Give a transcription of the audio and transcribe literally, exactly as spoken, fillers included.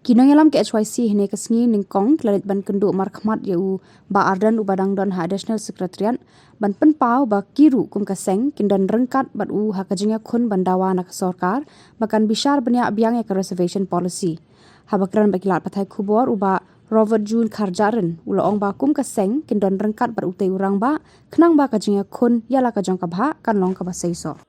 Ki nongïalam ka H Y C hynne ka sngi nyngkong ki la leit ban kynduh markhmat ïa u Bah Ardent uba dang don ha Additional Secretariat ban pynpaw ba ki ruh kum ka seng kin don ryngkat bad u ha ka jingïakhun ban dawa na ka sorkar ba kan bishar bniah biang ïa ka reservation policy. Haba kren bad ki lad pathai khubor, u Bah Robert June Kharjahrin u la ong ba kum ka seng kin don ryngkat bad utei u rangbah khnang ba ka jingïakhun ïa la ka jong ka bhah kan long kaba seisoh.